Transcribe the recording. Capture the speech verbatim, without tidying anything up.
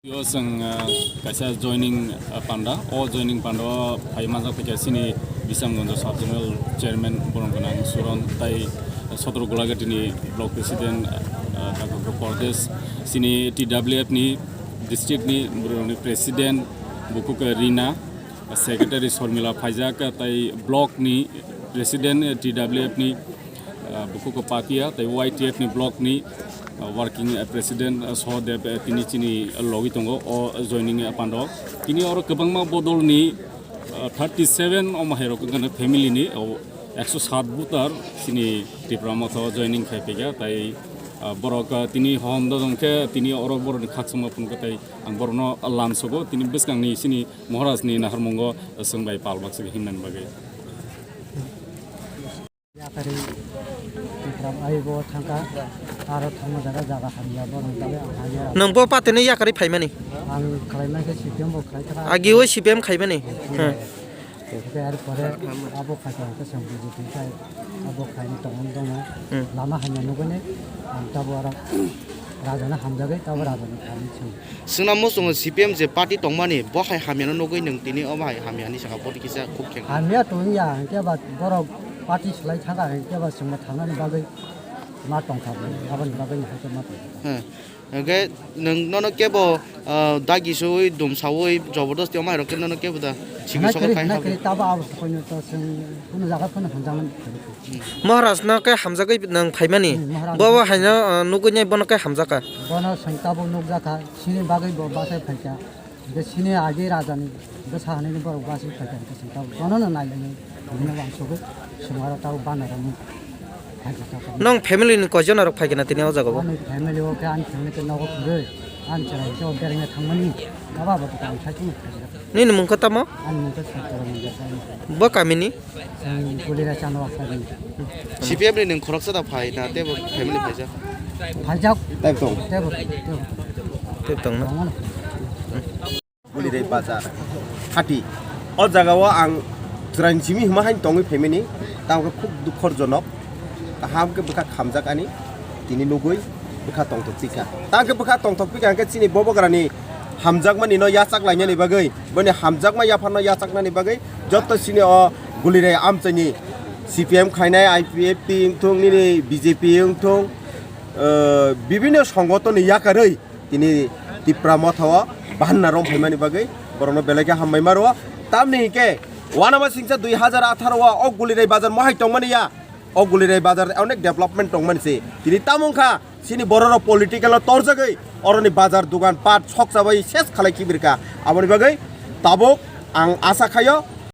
Yo chwng, ah, kaisa joining, ah, panda. O joining panda o phai manjak phaikha chini Bisamganj sub zonal chairman borom gwnang Suron tai Sotro Golagati ni block president, ah, Dr. Pradesh, chini T W F ni district ni borok ni president bukhuk Rina, secretary Sormila phaijak, tai block ni president T W F ni, ah, bukhuk Patia, tai Y T F ni block ni, ah, working, ah, president, ah, Sohodev, ah, tini chini logwi tongo o joining, ah, pando. Tini oro kwbangma bodol ni, ah, thirty seven omo hai rok wngkha family ni, o ekso sat voter chini Tipra Motha joining khai phaikha, tai, ah, borok, ah, tini hom dodong khe tini oro borok ni khakchangma phunukha, tai ang borok no lamsogo tini bwskang ni chini Maharaj ni naharmungo chwng bai pal baksa himnani bagwi. Yakari Tipra ai bo thangka, aro thangma jaga, jaga hamya, bo nang jaga hamya. Nwng bo patino yakari phaimani? Ang khlaimani khe C P M bo khlai thaka. Agi o C P M khaimani? Hmm. Hwnkhe ar pore abo khaikha hwnkhe chwng B J P khai, abo khaini tongmani dongma. Hmm. Lama hamya nugwini ang tabo aro rajano hamjagwi tabo rajano khaini chwng. Swngna muchungo C P M je party tongmani, bo hai hamyano nugwi nwng tini omo hai hamyani saka vote kisa khuk khe. Hamya tongya, hwnkhe ba borok party swlai thangkha, hwnkhe ba chwngno thangnani bagwi ma tongkha, aboni bagwi hai khe ma tongkha. Hmm. Hwnkhe nwng nono kebo, ah, dagi suwi, dum sawi, jobordosti omo hai rok khe nono kebo da sikri sokha khai hwnai khe tabo abo sokoino to chwng kunu jaga phano hamjakmani. Maharaj no khe hamjagwi nwng phaimani? Hmm, Maharaj. Bo bo haino, ah, nugwi nai bono khe hamjakha. Bono chwng tabuk nukjakha, chini bagwi bo bachai phaikha. Hwnkhe chini agi rajani bwsa hinwi borok bachai phaikha, hwnkhe chwng tabuk bono no nailainai hinwi uansugwi chwng oro tabuk banarokni phaikha tabuk. Nwng family ni koijon rok phaikha na tini o jaga o? Ani family o khe ani family khe nogo phurwi ani chwrai khe o beraina thangmani abo abo tong thai chwng phaikha. Nini mung khe tamo? Ani mung khe Saitara Manjak. Bo kamini? Ang Gulira Chano Akhari. C P M ni nwng khoroksa da phai na tebo family phaijak? Phaijak. Tebo tong. Tebo, tebo. Tebo tong na? Tongo na. Gulirei bazar. Hati. O jaga o ang chwraini simi hima haino tongwi phaimani. Tamo khe khub dukhor jonok. Kaham khe bwkha khamjak ani. Tini nugwi bwkha tongthok pika. Tamo khe bwkha tongthok pika hwnkhe chini bobograni hamjakmani no yachak lainani bagwi, boni hamjakma yapharno yachaknani bagwi joto chini o Gulirei amchaini C P M khainai, I P F T wngthung, nini B J P wngthung, eh, bibinno songotoni yakarwi tini Tipra Motha o banna rom phaimani bagwi borokno belai khe hambai ma rwo. Tamni hinkhe uanama singcha dui hazar atharo o, o Gulirei bazar mohai tongmani ya. O Gulirei bazar onek development tongmani se. Tini tamo wngkha chini bororok political o torjagwi oroni bazar dogan pat sok chabai ses khalai kibirkha. Aboni bagwi tabuk ang asa khaio